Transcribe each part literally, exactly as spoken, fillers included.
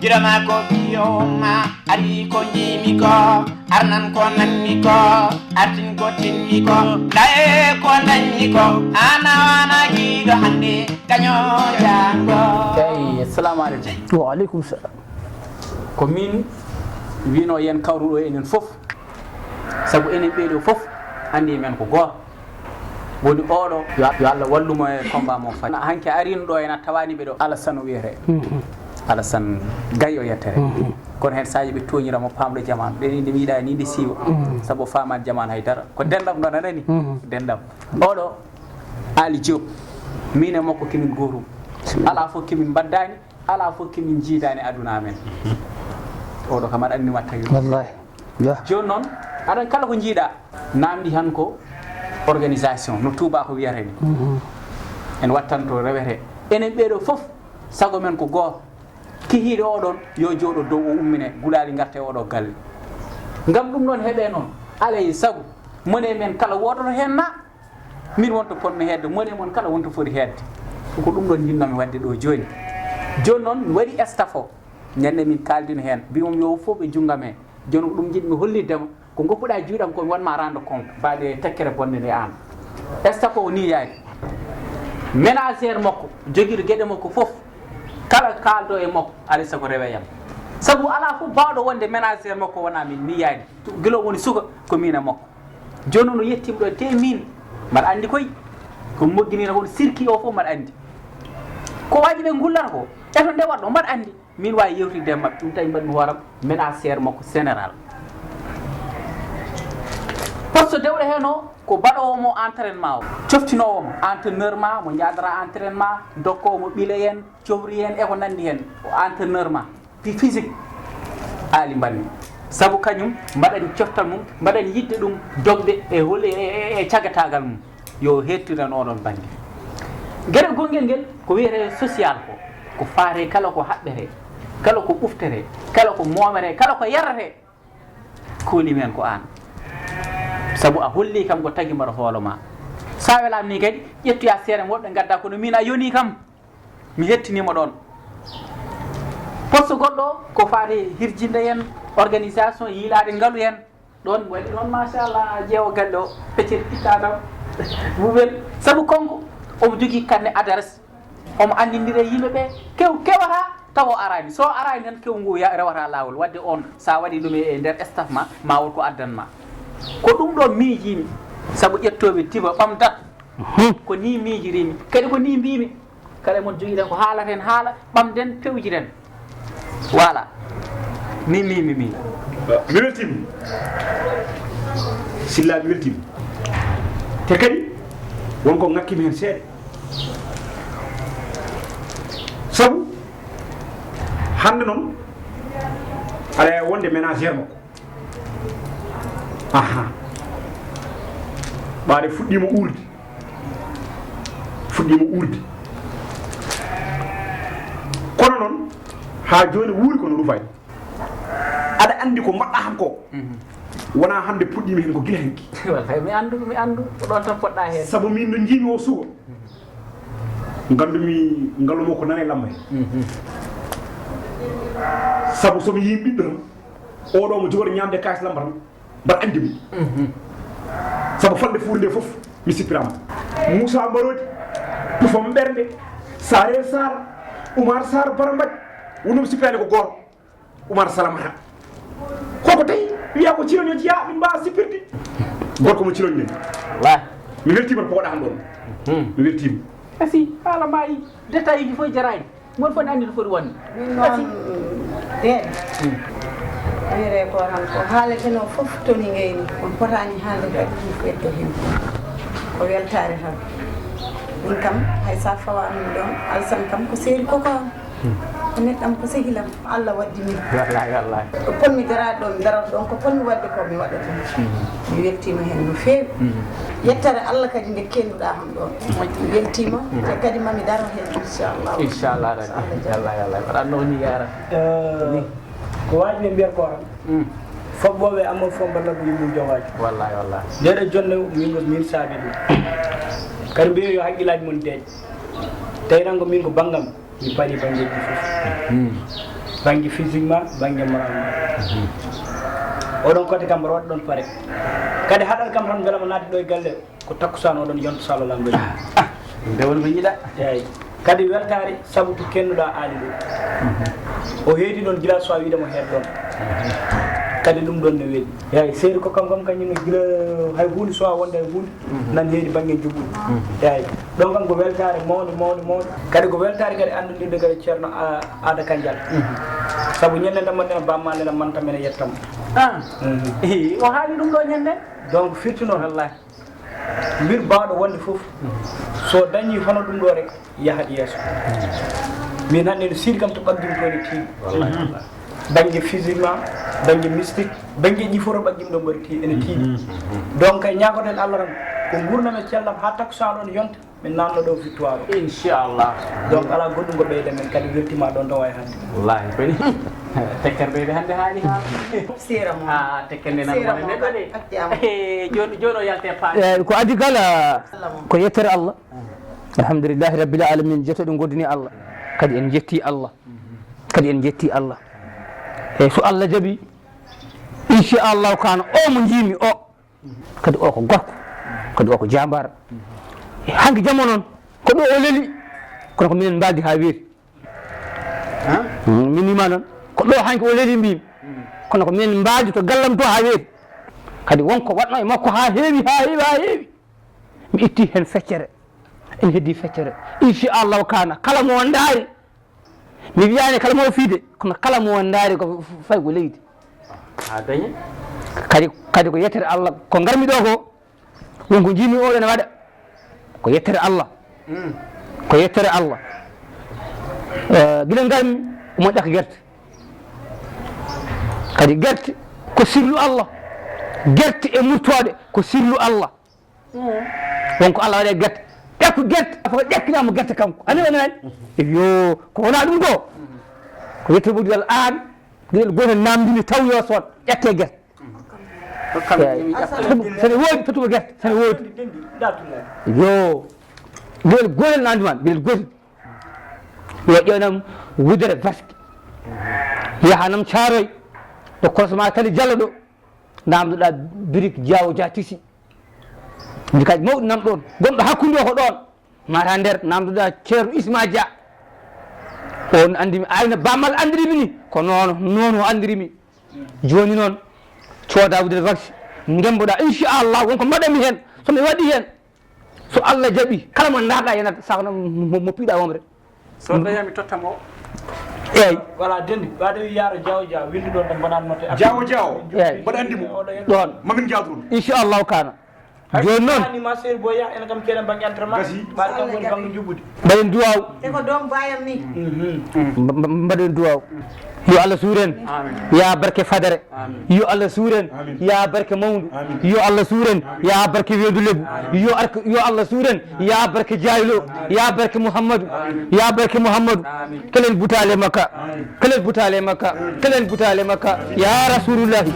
Birama ko ɓiyo ma, ari ko jiimi ko, arnan ko nanmi ko, artin ko tinmi ko, ɗaye ko dañmi ko, ana wana giɗo hannde, kaño jango. Eyi, assalamu aleykum. Wa aleykum salam. Ko min wino yen kawruɗo enen fof, sabu enen ɓeeɗo fof anndi men ko gooto. Woni oɗo, yo, yo Allah wallumo e combat mo fati. Hanke arino ɗo ena tawani ɓe ɗo. Alassane o wiyete. Mhm. Alassane Gaye o yettere. Mhm. Kono hen saji ɓe toñira mo pamɗo jamanu. Ɗen inde mi yiɗa ni nde siiwa. Mhm. Sabu o faamaani jamanu haydara. Ko denɗam ɗon a nani? Mhm. Denɗam. Oɗo Ali Diop. Min e makko kemin gootum. Bismillah. Ala fof kemin mbaddani. Ala fof kemin jiidani aduna amen. Oɗo kam aɗa anndi ma tawi. Wallahi. Ya. Jooni noon, aɗan kala ko njiiɗa, namdi han ko organisation, no tuuba ko wiyata ni. Mhm. En wattanto rewete. Enen ɓeeɗo fof, sago men ko gooto. Kihiiɗo oɗon, yo jooɗo dow o ummine, gulaali ngarte oɗo galle. Ngam ɗum noon heɓe noon, alay sago, mone men kala woototo hen na, min wonto ponno hedde, mone mon kala wonto foti hedde. Ko ɗum ɗon njinnoomi wadde ɗo jooni. Jooni noon, mi waɗi staff o. Ñande min kaaldino heen, mbiimi yo fof ɓe njunnga me. Jooni ko ɗum njiɗmi hollitde ma, ko ngoppuɗaa juuɗe am ko mi waɗ ma rendre compte, mbaɗe tekkere bonde nde aan. Staff o ni yaari. Ménagère makko, jogiiɗo geɗe makko fof, kala kaaldo e makko, alay sago rewe yam. Sabu alaa fof baawɗo wonde ménagère makko wonaa min, ni yaari. Gila o woni suka, ko min e makko. Jooni noon o yettiima ɗo, te min, mbaɗa anndi koy, ko mogginira won sirki o fof mbaɗa anndi. Ko waaji ɓe ngullata ko, e to ndewat ɗo mbaɗa anndi. Min waawi yewtidde e maɓɓe, ɗum tawi mbaɗmi hooram, mbeɗa seer makko général. Poste dewɗo heen o, ko baɗoowo mo entraînement o, coftinoowo mo, entraîneur ma, mo njaadara entraînement, dokkoowo mo ɓile en, cofri en, e ko nanndi heen, o entraîneur ma. Pi-, physique, aali mbanmi. Sabu kañum, mbaɗani coftal mum, mbaɗani yiɗde ɗum, dogde e holi, e, e, e cagataagal mum. Yo heettiran oɗon bannge. Geɗe gonngel ngel, ko wiyetee social ko, ko faate kala ko haɓɓetee, kala ko ɓuftetee, kala ko moometee, kala ko yaretee, kooli men ko aan. Sabu a holli kam ko tagi mbaɗa hoolo ma. Sa welaama ni kadi, ƴettoya seere woɗɓe ngadda kono min a yoni kam. Mi hettiniima ɗoon. Poste goɗɗo ko faati hirjinde en, organisation, yiilaade ngalu en. Ɗoon mi waɗi ɗoon, machallah, ƴeewa galle o, peccel pittaanam, bubel. Sabu kanko, omo jogii kanne adresse, omo anndindira e yimɓe ɓe, kew kewata tawa o araani. So o araani tan, kew ngu ya-, rewata laawol. Wadde oon, so a waɗi ɗum e, e nder staff ma, ma won ko addan ma. Ko ɗum ɗoon miijiimi, sabu ƴettooɓe tiba ɓamtat. Ko nii miijiriimi, kadi ko nii mbiimi. Kala e mon jogiɗen ko haalaten haala, ɓamden, pewjiren. Voilà. Ni, ni, ni, ni. Mi weltiima. Silla, mi weltiima. Te kadi, won ko ŋakkimi heen seeɗa. Sabu, hannde noon, aɗa wonde ménagère makko. Aha. Ɓaade fuɗɗiima uurde. Fuɗɗiima uurde. Kono noon, haa jooni wuuri kono rufaani. Aɗa anndi ko mbaɗɗaa han ko. Mhm. Wonaa hannde puɗɗiimi heen ko gila hanki. Wallahi, mi anndu, mi anndu. Ko ɗoon tan poɗɗaa heen. Sabu miin no njiimi o suka. Nganndumi ngalu makko nana e lamma heen. Mhm. Sabu so mi yii ɓiɗɗo tan, oɗo mo jogori ñaamde kaalis lamba tan, mbaɗa anndi mo. Mhm. Sabu falde fuuri nde fof, mi sippiraama. Moussa Mbarodi, Tufam Ɓernde, Sarel Sarr, Oumar Sarr, Bara Mbaɗi, wonno mi sippiraani ko gooto. Oumar Salamata. Koko tawi wiya ko Ciroñ o jeyaa, min mbaawa sippirde. Gorko mo Ciroñ nen. Wa. Mi weltiima to poɗɗaa han ɗoon. Mhm. Mi weltiima. Merci, haala maayi, détail ji fof jaraani. Mon fof ne anndi no foti wonde. Min noon, deeɗe. Wiyetee ko tan ko haaleteno fof toni ngayni. On potaani haalde kadi ɗum fof eddo heen. Ko weltaare tan. Min kam, hay sa fawaama mi ɗoon, Alsan kam ko seeri koko am. Ko neɗɗam ko sehilam. Allah waddi min. Wallahi, wallahi. Ko ponmi daraade ɗoon, mi darata ɗoon. Ko ponmi waɗde ko, mi waɗa ɗum. Mhm. Mi weltiima heen no feewi. Mhm. Yettare Allah kadi nde kennduɗaa ham ɗoon. Mi weltiima, mhm, te kadi mami daro heen, inchallah. Inchallah, rabbi. Inchallah, ya Allah. Mbaɗa anno ni, ya rabbi. Eh, ni. Ko waajɓe mbiyata ko tan. Mm. Fof booɓe amoon fof mbaɗata ko yimɓe jogaaji. Wallahi, wallahi. Ndeɗo jonde min ko min saabi ɗum. Kadi mbiyo yo hakkillaaji mon deeƴ. Tawi tan ko min ko banngam. Mi paɗi banngeeji fof. Hmm. Bannge physiquement, bannge moralement. Oɗon kote kam mboɗo waɗi ɗon pare. Kadi haɗata kam tan mbela mo naati ɗo e galle ko takkusaan oɗon yonta so Allah lamndori. Nde woni ko yiɗa. Eeyi. Kadi weltaare sabu to kennuɗaa aali ɗo. O heedi ɗon gila so a wiide mo heed ɗon. Kadi ɗum ɗon ne weli. Eeyi, seeri ko kam kam kañum ne gila hay huunde so a wonde hay huunde. Nan heedi bannge njuɓɓudi. Eeyi. Ɗon kam ko weltaare mawnde, mawnde, mawnde. Kadi ko weltaare kadi anndude kadi Ceerno A-, Aada Kanjal. Sabu ñande nde mbaɗɗen bamma nde manta mene yettama. Ah. Mhm. Ehi, o haali ɗum ɗo ñande. Donc firti noon. Wallahi. Mbir baawɗo wonde fof. So dañi hono ɗum ɗo rek, yahat yeeso. Min hannde no siiri kam to ɓaggim to ene tiiɗi. Wallahi. Bannge physiquement, bannge mystique, bannge ƴifoto ɓaggim ɗo mbaɗi tiiɗi, ene tiiɗi. Donc kay ñaagoten Allah tan, ko nguurndam e cellam haa takkusaan ɗon yonta. Min nanno ɗo victoire o. Inchallah. Donc alaa goɗɗum ko ɓeyda men kadi weltima ɗon to wawi hannde. Wallahi koy. Tekkere ɓeyde hannde haali ha. Sera mo. Ha tekkere nde nan Sera wona mo. Neɗɗo de. Acci am. Eh, joni, joni o yalte paani. Eh, ko adi kala ko yettere Allah. Alhamdulillahi rabbil alamin, jettooɗo goddini Allah. Kadi en jetti Allah. Kadi en jetti Allah. E so Allah jaɓi, inchallahu kana o mo jiimi o. Kadi o ko gorko, kadi o ko jambaar. Hanki jamma noon, ko ɗo o leli, kono ko minen mbaldi haa weeti. Min wima noon, ko ɗo hanki o leli mbimi. Kono ko minen mbaldi to gallam to haa weeti. Kadi wonko waɗno e makko haa heewi, haa heewi, haa heewi. Mi itti heen feccere, ene heddi feccere. Inchallahu kana, kala mo ndaari, mi wiyani kala mo fiide, kono kala mo ndaari ko fay ko leydi. Ha dañi. Kadi, kadi ko yettere Allah, ko ngarmi ɗo ko, won ko jiimi oɗo ne waɗa. Ko yettere Allah. Mm. Ko yettere Allah. Eh, gila ngarmi, omo ƴakka gerte. Kadi gerte ko sirlu Allah. Gerte e murtoɗe ko sirlu Allah. Won ko Allah waɗi e gerte. Ƴakku gerte, afo ƴakkinamo gerte kanko. Ani wona hen? Yo, ko wona ɗum ɗo. Ko yetto ɓurdi Allah an, gel goto namdini taw yo sood. Ƴatte gerte. Sene woodi, tottugo gerte, sene woodi. Yo, gel goto namdi man, gel goto. Yo ƴewnam wudere vaski. Yahanam Caaroy. Ɗo korsoma Tali Jallo ɗo. Namdoɗa birik Jaawo Dia Tisi. Ndi kadi mawɗi nan ɗon. Gonɗo hakkunde o ko ɗon. Mata nder namdoɗa Ceerno Isma Dia. On andimi ayna bammal andirimi ni. Ko noon, noon o andirimi. Joni noon, cooda wudere vaksi. Ndemboɗa, inchallah, wonko mbaɗanmi hen. So mi waɗi hen, so Allah jaɓi, kala mo ndaarɗa yenat, saka noon mo, mo piɗa womre. So daya mi totta mo. Eyyi. Voilà, dendi. Ɓaade wi yaaro Diaw Diaw, windu ɗon tan mbaɗan note. Diaw Diaw. Eyyi. Mbaɗa andi mo. Ɗon. Mamin jaadun. Inchallahu kana. Joni noon. Ani ma seri boya, en kam keɗen bangge entraînement. Gasi. Ɓaade kam woni bangge juɓɓudi. Mbaɗen duwaw. E ko doom bayam ni. Mhm. Mba-, mba-, mbaɗen duwaw. Yo Allah suur en. Amin. Ya barke fadare. Amin. Yo Allah suur en. Amin. Ya barke mawndu. Amin. Yo Allah suur en. Amin. Ya barke weedu lebu. Amin. Yo ark-, yo Allah suur en. Ya barke Jaylo, ya barke Muhammadu, ya barke Muhammadu. Kelen butale makka, kelen butale makka, kelen butale makka, ya Rasulullahi.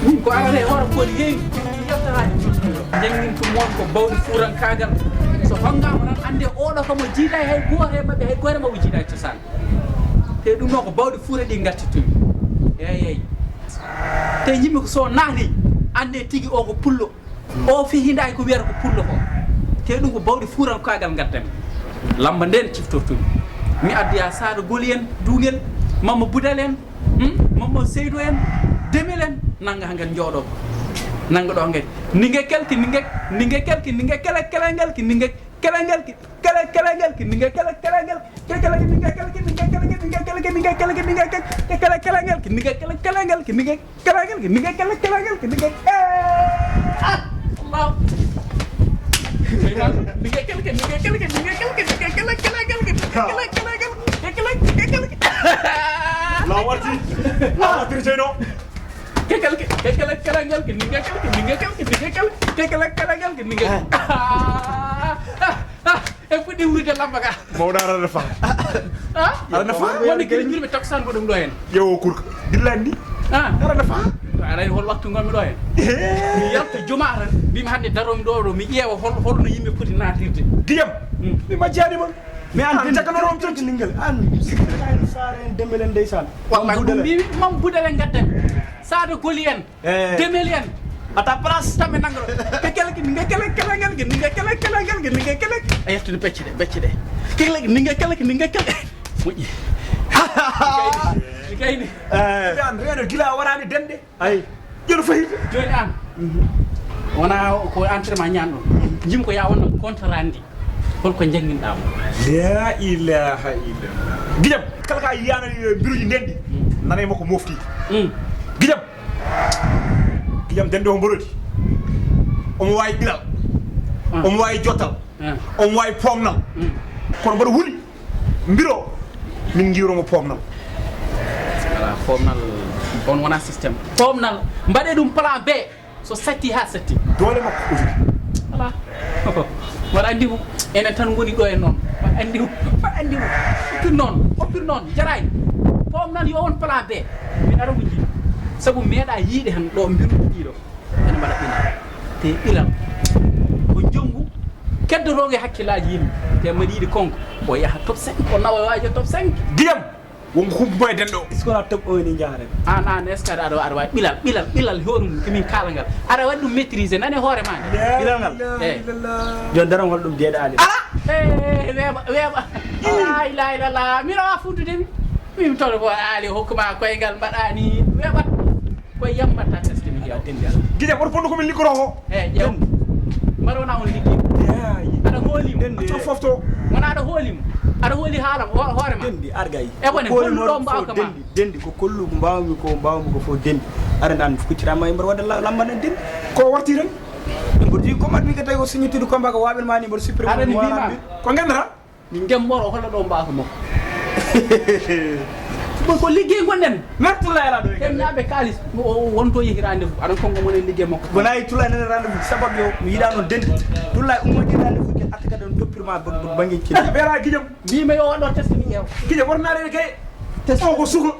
Min ko arata e hoore ko heewi, mi yewtata e jokkude. Janngintu moon ko bawɗi fuurankaagal. So honngaama tan, annde oɗo kamo jiidaay hay gooto e maɓɓe, hay gooto e maɓɓe jiidaay cosaan. Te ɗum noon ko bawɗi fuura ɗi ngartitomi. Eey, eey. Te yimɓe ko so naati, annde tigi o ko pullo. O fehindaaki ko wiyata ko pullo ko. Te ɗum ko bawɗi fuurankaagal ngaddami. Lamba nden ciftortumi. Mi addoya Saara Goli en Duungel, Mamma Budal en, hmm? Mamma Seydu en, Demel en, nanga hangen jooɗo. Nanga ɗo hangen. Ninge kelki, ninge, ninge kelki, ninge kele, kelengelki, ninge kelengelki, kele, kelengelki, ninge kele, kelengelki. Kelengelki, ninge kelki, ninge kelki, ninge kelki, ninge kelki, ninge kelki, kelengelki, ninge kele, kelengelki, ninge Law arti. Law arti, Seyno. Kekelke, kekelke, kelengelke, ninge kelke, ninge kelke, ninge kelke, kekelke, kelengelke, ninge. Ah. Ah. Iwrude lamba ka. Mawɗo ara nafa. Ah? Ara nafa. Wonde kiri jurɓe taksan ko ɗum ɗo hen. Yewo kurka. Dillani. Ah. Ara nafa. Ara hol waktu ngon mi ɗo hen. Mi yalta juma tan. Mbimi hannde darom ɗo ɗo mi ƴeewa hol holno yimɓe poti natirde. Diyam. Hmm. Mi majjani ma. Mi an tan takano rom tan ningal. An sikka en sare en dembelen ndeysaan. Wallahi ɗum mbimi mam budale ngadden. Sado goli en. Eh. Demel en. Ata place tambe nangro. Ke kele ki ninga kele kele ngel ki ninga kele kele ngel ki ninga kele. A yettude becce de becce de. Kele ki ninga kele ki ninga kele. Moƴƴi. Kayni. Eh. Yan redo gila warani dende. Ay. Jeno fayirde. Joni an. Wona ko entraînement ñanɗo. Jim ko ya wonna contrat ndi. Holko jannginɗaa mo? La ilaha illallah. Gijam kala ka yiyano mbiruji ndendi. Nanay makko mofti. Mm. Gijam. Gijam dende o mborodi. Omo wawi ɓilal. Ah. Omo wawi jottal. Ah. Omo wawi pomnal. Mm. Kono mboɗo wuli mbiro min jiwromo pomnal. Ala pomnal. On wona système pomnal. Mbaɗe ɗum plan B. So satti ha satti. Doole makko o jogui. Ala. Mbaɗa andi mo enen tan goni ɗo e noon. Mbaɗa andi mo mbaɗa andi mo oppir noon oppir noon jaraani. Pom nan yo won plan B. Min ara mo jiiɗi sabu meeɗa yiiɗe hen ɗo mbiru ɗiɗo. Ene mbaɗa ɓila te ɓilal ko jonngu. Keddotoonge hakkillaaji yimɓe te mbaɗa yiiɗi konko o yaha top cinq o nawa waajo top cinq. Diyam. Wonko humpumo e denɗo. Est-ce que wona top o ni jaharen? An an est-ce que aɗa aɗa wawi ɓilal ɓilal ɓilal hoɗum komin kala ngal aɗa waɗi ɗum maîtrisé nane hoore ma nde ɓilal ngal. Eyi. Joni daran hol ɗum deeɗa ali ala. Eyi weeɓa weeɓa. La ilaha illallah mi rawa fuddudemi. Min toɗo ko ali hokkuma koyngal mbaɗani weeɓat. Koye yambatta teskini jeew. Gide woto ponno komin liggoro ko. Eyi ƴeew. Mbaɗa wona on liggi. Aɗa hoolimo. Ɗum fof to. Wona aɗa hoolimo. Aɗa hooli haalam hoore ma. Dendi argay. E wone hollu ɗo mbawka ma. Dendi ko kollu mbawmi ko mbawmi ko fof dendi. Aɗa nan kuccirama e mbaɗa wadde lamba nan dendi. Ko warti tan. Mboɗo jogui combat mi ko tawi ko signiture combat ko waɓen mani mboɗo supprimer. Aɗa ni mbima. Ko gandata. Min gem mboɗo holla ɗo mbaka makko. Bon ko liggey gonɗen. Mertulla e raɗo. Ken naɓe kalis wonto yehi rendez-vous aɗon kongo mon e liggey makko. Wona e tulla nene rendez-vous sababu yo mi yiɗa noon dendi. Tulla e ummoji rendez-vous ken atta kadi on toppirma banggue ken. Ɓeera guiƴam. Mbimi yo waɗo test mi ƴeew. Guiƴam woto naɗe kay. Test o ko suko.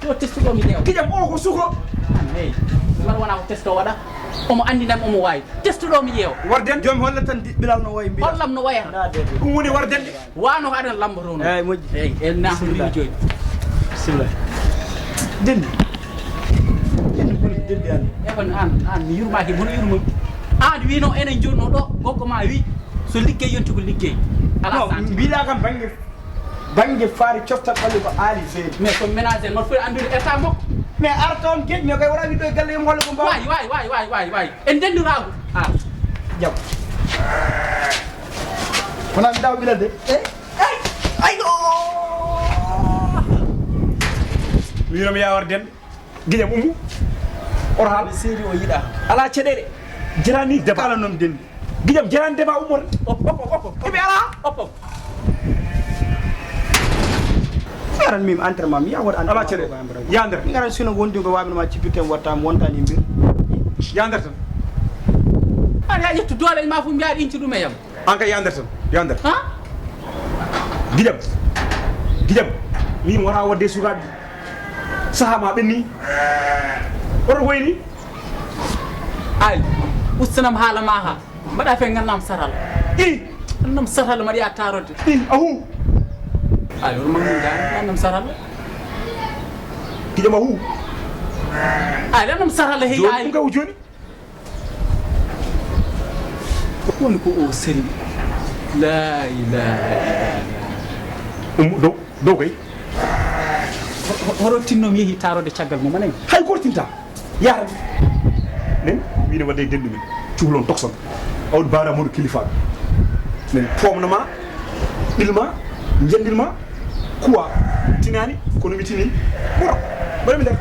Yo testuɗo mi ƴeewa. Gijam o ko suko. An hey. Mbaɗa wona ko testo waɗa. Omo anndi nan omo waawi. Testuɗo mi ƴeewa. Warden. Joom holla tan ɓilal no wayi mbiya. Hollam no wayata. Ɗum woni warden. Wano ko aɗan lamboto no. Eyi moƴƴi. Eyi en nafuɗiɗo joyi. Bismillah. Dendi. Dendi boni dendi an. Ewan an an mi yurmaki mono yurmum. An wino enen jonno ɗo gokko ma wi so liggey yonti ko liggey. Ala santi. Mbiɗa kam bangge. Bangge faari coftal ɓalli ko aali feeri. Mais ko ménager noon foti anndude état makko. Mais arata on geƴ mais koye wona wiɗɗo e galle yomo holle ko mbawa. Waay waay waay waay waay waay. En ndenndiraagu. Ah. Jam. Wona mi daw ɓilal de. Eh? Ay. Ay. Mi wino mi yawar den. Gijam ummu. Oto haal. Seedi o yiɗa. Ala ceɗeɗe. Jirani deba. Kala noon dendi. Gijam jirani deba ummo tan. Op op op op. Ibe ala. Op op. Mi aran mim entraînement mi yawat an. Ala ceɗeɗe. Ya nder. Mi aran sino wondi ko wabin ma cippiten watta mi wonta ni mbir. Ya nder tan. An ya ƴettu doole ma fu mbiya inci ɗum e yam. An kay ya nder tan ya nder. Ha? Gijam. Gijam. Min wona wadde sukaɓe. Saha ma ɓenni. Oto wayni. Ay. Ustanam haala ma ha. Mbaɗa fe ngannam saral. I. Ngannam saral mbaɗi a tarode. I ahu. Ay wor mammu ngani ngannam saral. Gijam ahu. Ay ngannam saral he. Joni ay. Ɗum kaw joni. Woni ko o seri. La ilaha illallah. Um dow dow kay. Hoto tinno mi yehi tarode caggal mum anen. Hay goto tinta. Yahata. Nen wiide wadde e dendu men. Cuhlon tokson. Awdi bara modu kilifa. Men pomna ma. Ɓilma. Jandilma. Kuwa tinani kono mi tini ɓuro mbaɗa mi nder.